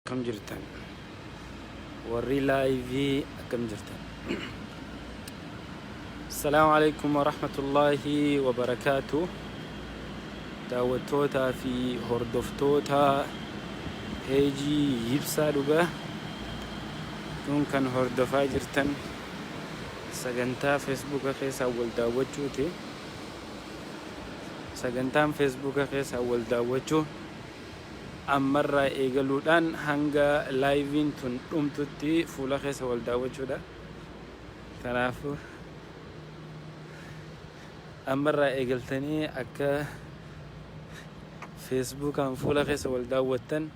Akkam jirtan warri laayivii akkam jirtan. Assalaamu alaikum warahmatullaahi wabarakaatu. Daawwattootaa fi hordoftoota peejii Yibsaa Dhugaa kun kan hordofaa jirtan sagantaa feesbuuka keessaa wal daawwachuuti. Sagantaan feesbuuka keessaa wal daawwachuu ammarraa eegaluudhaan hanga live'n tun dhumtutti fuula keessa wal daawwachuudha. Kanaafuu ammarraa eegaltanii akka Facebookaan fuula keessa wal daawwattan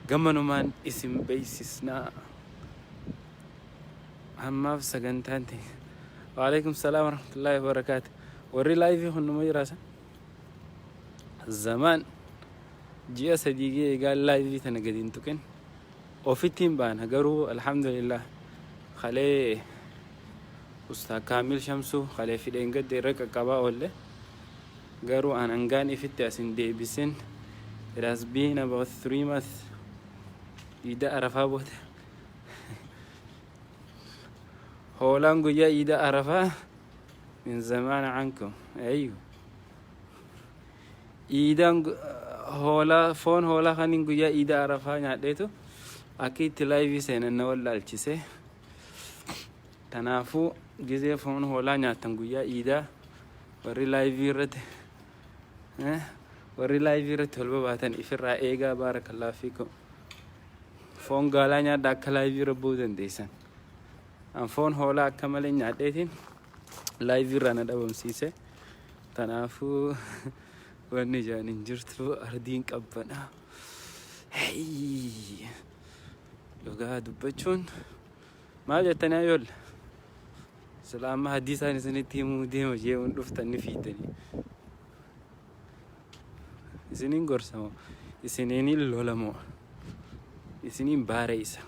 gamanumaan isin beeksisna. Ammaaf sagantaan teenya. Waalaikum salaam warahmatullahi wabarakaatu. Warri live kun numa jiraasa? Zamaan ji'a sadii ga'e egaa live tana gadi hin tuqin ofitti hin baana garuu alhamdulillah kalee ustaa kaamil shamsuu kalee fidheen gadda irra qaqqabaa oolle garuu an hangaan ifitti as hin deebisin. It has been about 3 months, iida arafaa booda hoolaan guyyaa iida arafaa min zamaana ankum ayyu iidaan hoolaa foon hoolaa kanin guyyaa iida arafaa nyaadheetu akka itti laayivii seenan na wallaalchise. Kanaafuu gizee foon hoolaa nyaattan guyyaa iidaa warri laayivii irratti warri laayivii irratti ol babaatan ifirraa eegaa. Baarakallaahu fiikum. Foon gaalaa nyaadha akka laayivii irra bu'uu dandeessan. An foon hoolaa akka malee nyaadheetiin laayivii irraa na dhabamsiise. Kanaafuu wanni ijaan hin jirtu ardiin qabbanaa. Hey! Dhugaa dubbachuun maal jettanii ayoolla? Sila amma hadiisaan isinitti himuu deema jeemuun dhuftan ni fiiddanii. Isiniin gorsamoo? Isiniin lolamoo? Isiniin baareessa?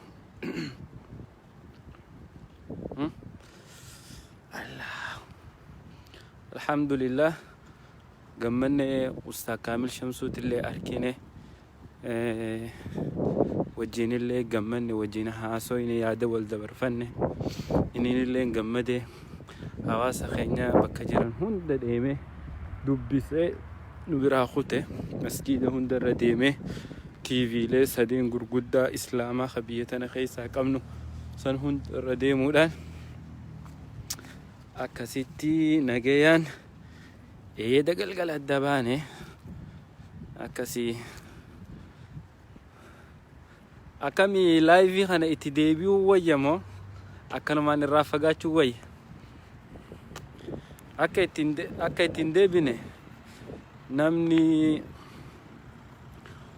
Allah. Alhamdulillah gammanne Ustaa Kaamil Shamsuutillee arkine, wajjiinillee gammanne, wajjiin haasoyne, yaada wal dabarfanne, inninillee gammade. Hawaasa keenya bakka jiran hunda deeme dubbisee nu biraa kute, masjiida hunda irra deeme, TVlee sadeen gurguddaa islaamaa ka biyya tana keessaa qabnu san hunda irra deemuudhaan akkasitti nagayaan eeda galgala adda baane. Akkasii akkamii laayivii kana itti deebi'uu wayya moo akkanumaan irraa fagaachuu wayya? Akka ittiin deebine namni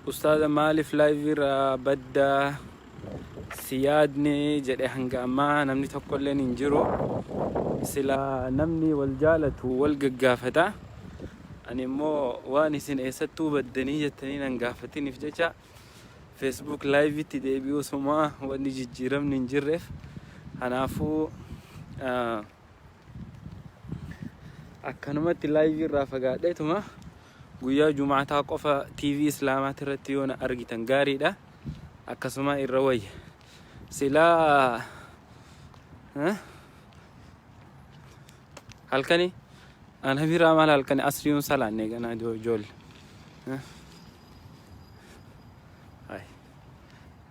ustaaza maaliif laayivii irraa baddaa si yaadne jedhe hanga ammaa namni tokkolleen hin jiru. Sila namni wal jaalatu wal gaggaafata. Ani immoo waan isin eessattuu baddanii jettanii nan gaafatiniif jecha Facebook live itti deebi'uu sumaa wanni jijjiiramni hin jirreef, kanaafuu akkanumatti live irraa fagaadheetuma guyyaa jumaataa qofa TV Islaamaati irratti yoo na argitan gaariidha. Akkasuma irra wayya. Silaa halkani ana biraa maal halkani asriin salaanne ganaa ijoolle.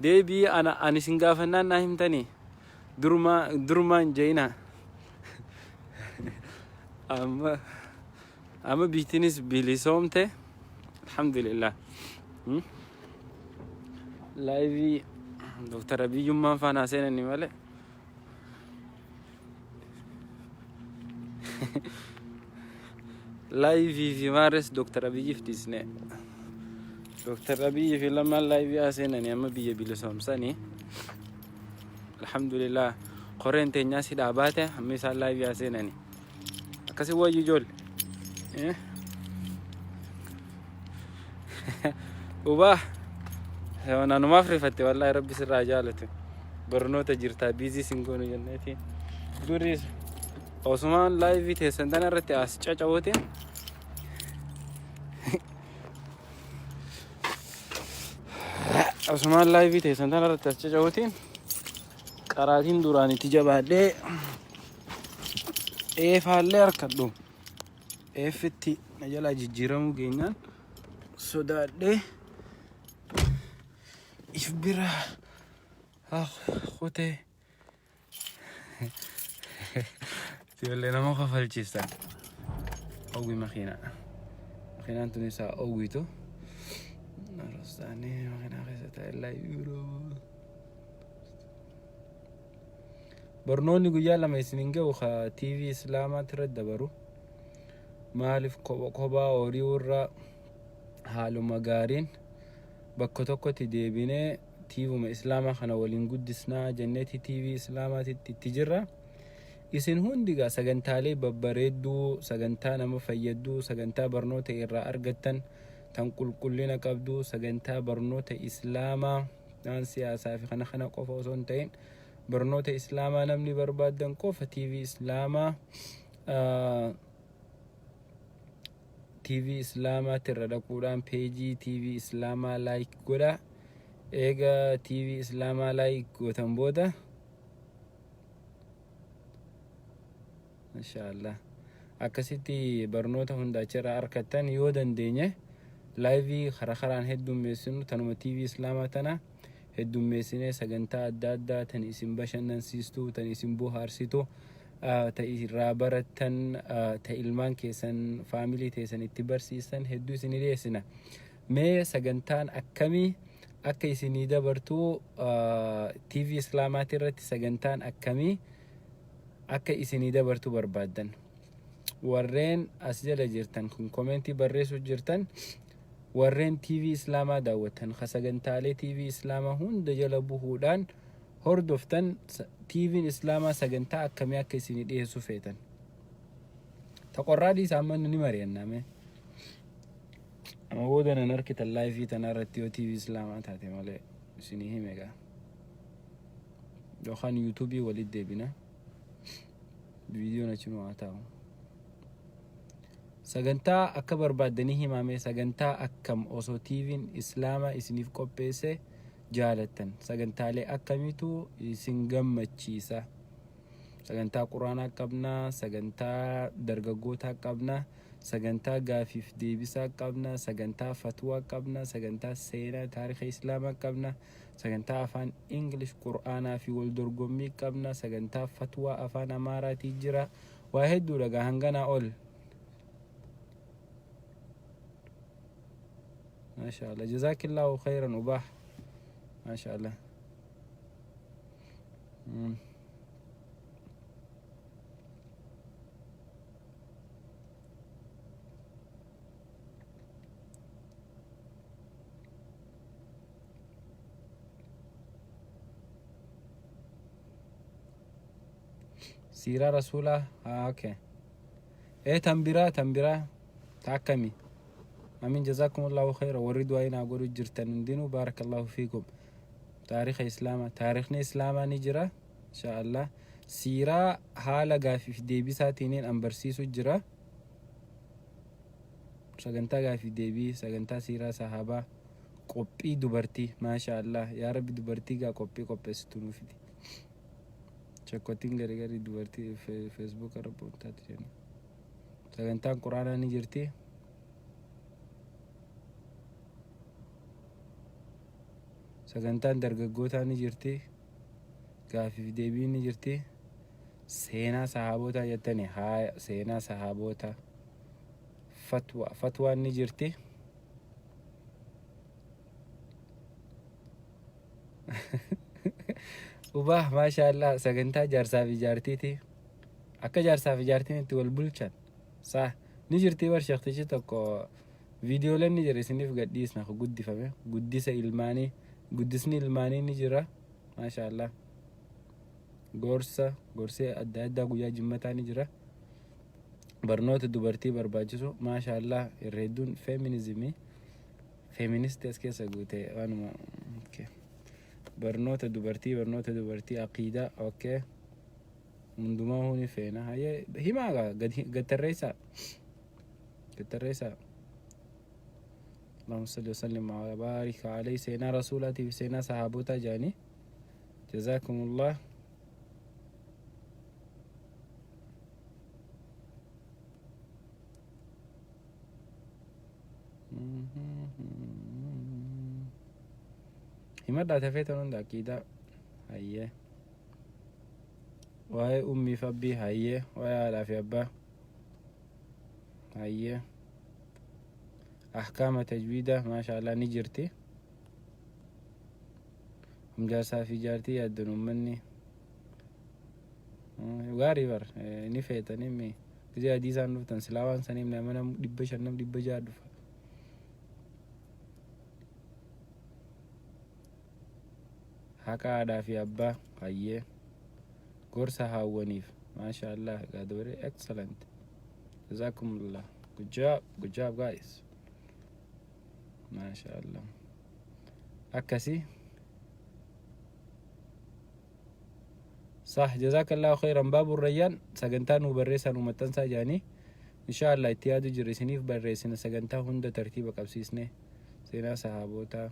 Deebii ana ani isin gaafannaan naa himtanii durumaa durumaan je'inaa. Amma amma biittinis bilisoomte, alhamdulillah. Laayivii Dr. Abiyyummaan faana seenani malee. Laayivii fi maares Dr. Abiyyiif dhiisne. Dr. Abiyyi fi lamaan laayivii haa seenani, amma biyya bilisoomsanii. Alhamdulillah, qoreen teenyaas hidhaa baate, amma isaan laayivii haa seenani. Akkasi wayyu ijoolle. Ubaa nanumaaf rifatte, wallaahi rabbi sirraa jaalatu. Barnoota jirtaa, biizii sin goonu jenneeti. Duris osumaan laayivii teessan tana irratti as caca'uutiin Asumaan live teessan tana irratti as caca'uutiin qaraatiin duraan itti jabaadhee eefaallee harkadhu eeffitti na jalaa jijjiiramuu geenyaan sodaadhee if bira kutee. Ijoollee nama kofalchiistan. Oogwi makiinaa. Makiinaan tun isaa oogwitu. Rostaanii makiinaa keessa taa'e laayiroo. Barnoonni guyyaa lama isin hin ga'u ka TV Islaamaatti irra dabaru. Maaliif kophaa horii irra haaluma gaariin bakka tokkotti deebinee TVuma Islaamaa kana waliin guddisnaa jenneeti TV Islaamaatitti itti jirra. Isin hundi egaa sagantaalee babbareedduu, sagantaa nama fayyaddu, sagantaa barnoota irraa argattan, tan qulqullina qabdu, sagantaa barnoota Islaamaa waan siyaasaa fi kana kana qofa osoo hin ta'in barnoota Islaamaa namni barbaaddan qofa TV Islaamaa TV Islaamaatti irra dhaquudhaan peejii TV Islaamaa like godhaa. Eega TV Islaamaa like gootan booda Mashaallah akkasitti barnoota hunda achirraa arkattan. Yoo dandeenye live kara karaan heddummeessinu, tanuma TV Islaamaa tana heddummeessinee sagantaa adda addaa tan isin bashannansiistu, tan isin bohaarsitu, ta irraa barattan, ta ilmaan keessan, family teessan itti barsiistan hedduu isinii dhiyeessina. Mee sagantaan akkamii akka isinii dabartu, TV Islaamaati irratti sagantaan akkamii akka isinii dabartu barbaaddan? Warreen as jala jirtan kun comment barreessuu jirtan, warreen TV Islaamaa daawwattan, ka sagantaalee TV Islaamaa hunda jala buhuudhaan hordoftan, TVn Islaamaa sagantaa akkamii akka isinii dhiyeessu feetan? Ta qorraa dhiisa, amma ni mari'annaa. Mee amma booda nan arkitan live tana irratti yoo TV Islaamaa taate malee, isinii hime gaa, yookaan YouTube walitti deebina, viidiyoon achuma haa taa'u. Sagantaa akka barbaaddanii himame, sagantaa akkam osoo TVn Islaamaa isiniif qopheesse jaalattan? Sagantaalee akkamiitu isin gammachiisa? Sagantaa quraanaa qabna, sagantaa dargaggootaa qabna, sagantaa gaafiif deebisaa qabna, sagantaa fatwaa qabna, sagantaa seenaa taarika Islaamaa qabna, sagantaa afaan English qur'aanaa fi wal dorgommii qabna, sagantaa fatwaa afaan Amaaraatii jira. Waa hedduudha gaa, hanganaa ol. Maasha Allah, jazaakillaahu khayran ubaah, maasha Allah. Siiraa rasuulaa haa, okay. Ee, tan biraa, tan biraa ta akkami? Amin, jazakumullahu khayra. Warri du'aa naa godhu jirtan hundinuu, baarakallahu fiikum. Taarika Islaamaa, taarikni Islaamaa ni jira insha Allah. Siiraa haala gaafiif deebisaatiiniin an barsiisu jira, sagantaa gaafiif deebii, sagantaa siiraa sahaabaa, qophii dubartii. Maasha Allah, yaa rabbi, dubartii gaa qophii qopheessitu nuu fidi. Chekkottiin gari gari dubartii Facebook irra boontaati jenna. Sagantaan quraanaa ni jirti. Sagantaan dargaggootaa ni jirti. Gaafiif deebiin ni jirti. Seenaa sahaabotaa jettani, haa, seenaa sahaabota, fatwa, fatwaan ni jirti. Ubah, maasha Allah, sagantaa jaarsaa fi jaartiiti. Akka jaarsaa fi jaartiin itti wal bulchan. Saa ni jirti bar. Sheektichi tokko viidiyooleen ni jira, isiniif gadhiisna guddifame. Guddisa ilmaanii, guddisni ilmaanii ni jira. Maasha Allah. Gorsa, gorsee adda addaa guyyaa jimmataa ni jira. Barnoota dubartii barbaachisu, maasha Allah, irra hedduun feminism feminist as keessa guute waanuma. Okay. Barnoota dubartii, barnoota dubartii, aqiidaa, okay. Hundumaa huni feena. Hayyee, himaa gaa, gad tarreessaa. Gad tarreessaa. Allahumma salli wa sallim wa barik alayhi. Seenaa rasuulaatii fi seenaa sahaabotaa jedhanii. Jazaakumullah. Himadhaa tafeetan hunda aqiidaa. Hayyee. Waa'ee ummii fi abbii hayyee. Waa'ee haadhaa fi abbaa hayyee. Ahkaama tajwiida maasha Allah ni jirti. Jaarsaa fi jaartii yaaddan uummanni. Gaarii bar ni feetanii mi gisee adii isaan dhuftan silaa waan saniif nama nam 500 nam 600 dhufa. Haqa haadhaa fi abbaa hayyee. Gorsa haawwaniif maasha Allah God very excellent. Jazakumullah. Good job, good job guys. Maasha Allah. Akkasii. Sah jazakallahu khairan Baabur Rayyaan sagantaa nuu barreessaa nuu maxxansaa jedhanii insha Allah itti yaadu jirra isiniif barreessina sagantaa hunda tartiiba qabsiisne seenaa sahaabootaa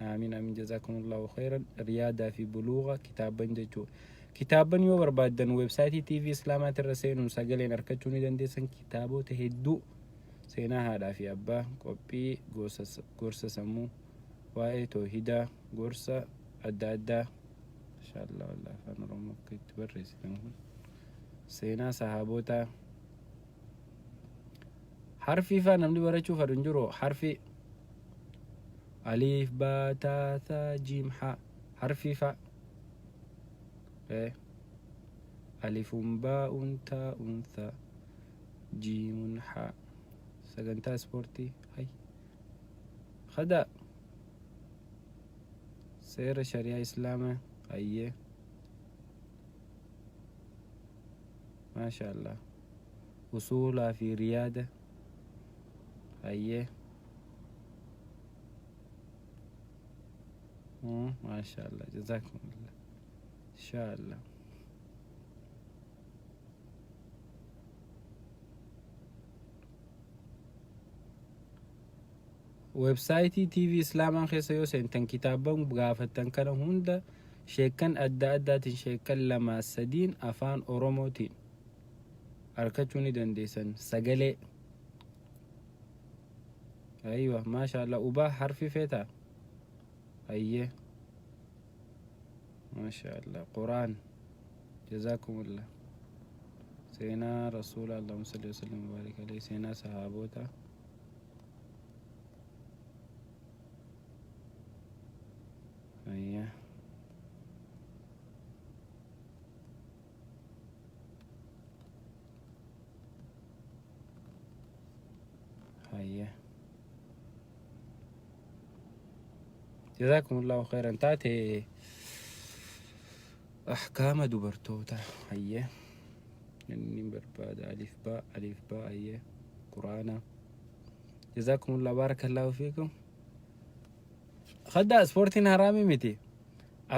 Aamin aamin jazakumullahu khairan riyaadaa fi buluuga kitaabban jechuu kitaabban yoo barbaaddan weebsaayitii TV Islaamaati irra seenuun sagaleen arkachuu ni dandeessan kitaabota hedduu seenaa haadhaa fi abbaa qophii gorsa sammuu waa'ee toohidaa gorsa adda addaa inshallah wallah afaan oromoo akka itti barreessitan kun seenaa sahaabotaa harfii faa namni barachuu fedhu hin jiru harfii aliif baa taa thaa jiim haa harfii faa alifun baa'un taa'un thaa jiimun haa sagantaa ispoortii hay Kada seera shari'aa islaamaa hayyee maasha allah usuulaa fi riyaada hayyee maasha allah jazakumullah insha allah Websaayitii TV Islaamaa keessa yoo seentan kitaabban gaafattan kana hunda sheekkan adda addaatiin sheekkan lamaa sadiin afaan Oromootiin arkachuu ni dandeessan sagalee. Aywa maasha Allah ubaa harfi feetaa ayyee maasha Allah Quraan jazaakumullah seenaa rasuula Allahumma salli wa sallim wa barik alayhi seenaa sahaabota Ayya. Hayya. Jazakumullahu khairan taate ahkaama dubartoota hayye inni barbaada alif baa alif baa hayye quraana Jazakumullah barakallahu fiikum. Khaddaa ispoortiin haraamii miti.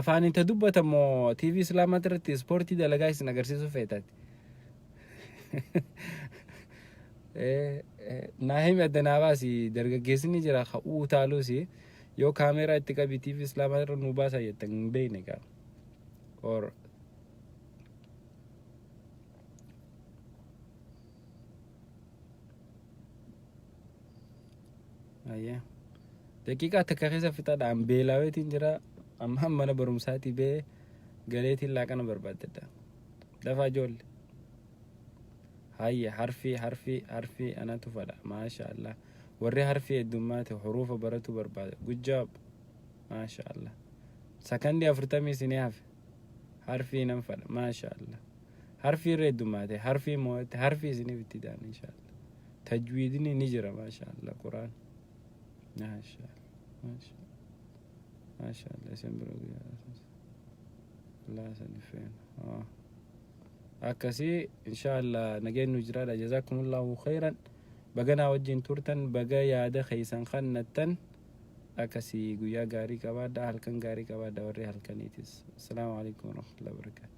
Afaaniin ta dubbatan moo TV Islaamaa irratti ispoortii dalagaa isin agarsiisuu feetati. Naa himi adda naa baasi dargaggeessi ni jira ka utaaluusi yoo kaameeraa itti qabi TV Islaamaa irra nuu baasaa jettan hin beekne gaa. Or Ayyee. Daqiiqaa takka keessa fixadhaan beelaaweetiin jira. Amma mana barumsaatii ba'ee galeetiin laaqana barbaaddadha. Dafaa ijoollee. Hayya harfii harfii harfii anatu fadha. Maasha Allah. Warri harfii heddummaate huruufa baratu barbaada. Good job. Maasha Allah. Sakandii 40 isinii hafe. Harfii nan fadha. Maasha Allah. Harfii irra heddummaate harfii moo'atte harfii isiniif itti da'an inshallah. Tajwiidni ni jira maasha Allah Quraan. Maasha Allah maasha maasha Allah isin bira guyyaa Allah isin feena. Akkasii inshallah nageen nu jiraadha jazakumullahu khairan baganaa wajjin turtan baga yaada keessan kannattan akkasii guyyaa gaarii qabaadha halkan gaarii qabaadha warri halkaniitis. Assalaamu alaikum warahmatullahi wabarakatuh.